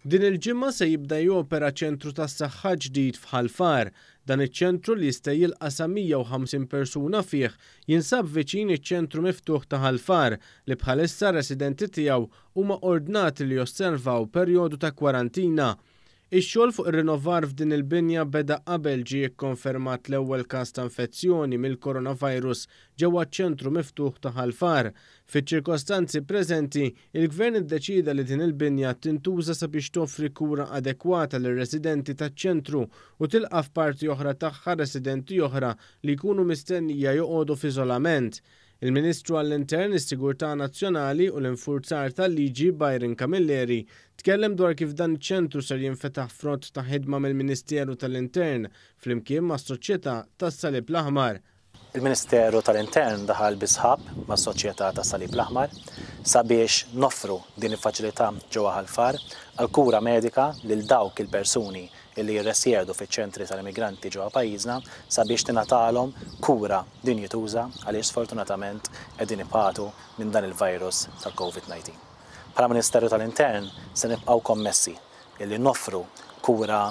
Din il-ġimgħa se jibda jopera ċentru tas-saħħa ġdid f'Ħal Far. Dan iċ-ċentru li jista' jilqa' sa 150 persuna fih jinsab viċin iċ-ċentru miftuħ ta' Ħal Far li bħalissa r-residenti tiegħu huma ordnati li josservaw perjodu ta' kwarantina. Ix-xogħol fuq ir-rinnovar f'din il-binja beda qabel ġie kkonfermat l-ewwel każ ta' infezzjoni mill-coronavirus ġewwa ċ-ċentru miftuħ ta' Ħal Far. Fiċ-ċirkostanzi preżenti, il-Gvern iddeċieda li din il-binja tintuża sabiex toffri kura adekwata lir-residenti taċ-ċentru u tilqa' f'parti oħra tagħha residenti oħra li jkunu mistennija joqogħdu f'iżolament. Il-Ministru għall-Intern, is-Sigurtà Nazzjonali u l-Infurzar tal-Liġi Byron Camilleri tkellem dwar kif dan iċ-ċentru ser jinfetaħ frott ta' ħidma mill-Ministeru tal-Intern flimkien mas-Soċjetà tas-Salib l-Aħmar. Il-Ministeru tal-Intern daħal bi sħab mas-Soċjetà tas-Salib l-Aħmar sabiex noffru din il-faċilità ġewwa Ħal Far għall-kura medika lil dawk il-persuni li jirresjedu fiċ-ċentri tal-immigranti ġewwa pajjiżna sabiex tingħatalhom kura dinjituża għaliex sfortunatament qegħdin ibatu minn dan il-virus tal-Covid 19. Bħala Ministeru tal-Intern se nibqgħu kommessi illi noffru kura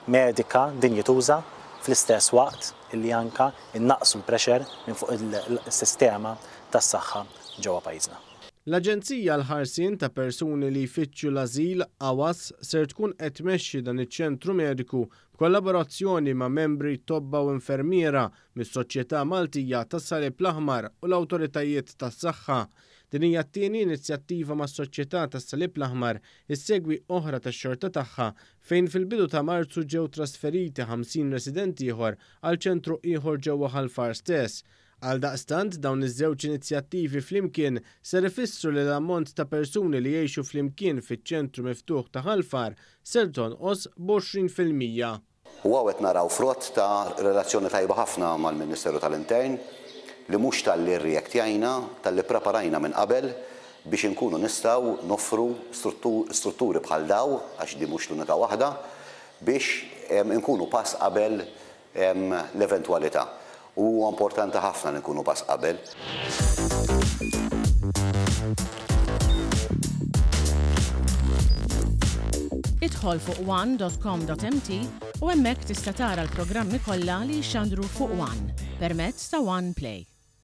medika dinjituża fl-istess waqt illi anke nnaqqsu l-pressure minn fuq il-sistema tas-saħħa ġewwa pajjiżna. L-Aġenzija għall-Ħarsien ta' Persuni li Jfittxu l-Ażil, AWAS, ser tkun qed tmexxi dan iċ-ċentru mediku b'kollaborazzjoni ma' membri tobba u infermiera mis-Soċjetà Maltija tas-Salib l-Aħmar u l-awtoritajiet tas-saħħa. Din hija t-tieni inizjattiva mas-Soċjetà tas-Salib l-Aħmar issegwi oħra tax-xorta tagħha fejn fil-bidu ta' Marzu ġew trasferiti 50 resident ieħor għal ċentru ieħor ġewwa Ħal Far stess. Għaldaqstant, dawn iż-żewġ inizjattivi flimkien ser ifissru li l-ammont ta' persuni li jgħixu flimkien fiċ-ċentru miftuħ ta' Ħal Far ser tonqos b'20 fil-'mija. U hawn qed naraw frott ta' relazzjoni tajba ħafna mal-Ministeru tal-Intern li mhux talli rreactjajna, talli ppreparajna minn qabel biex inkunu nistgħu noffru strutturi bħal daw, għax di mhux l-unika waħda, biex inkunu pass qabel l-eventwalità. U huwa importanti ħafna li nkunu pass qabel. Idħol fuq one.com.mt u hemmhekk tista' tara l-programmi kollha li jixxandru fuq One permezz ta' One Play.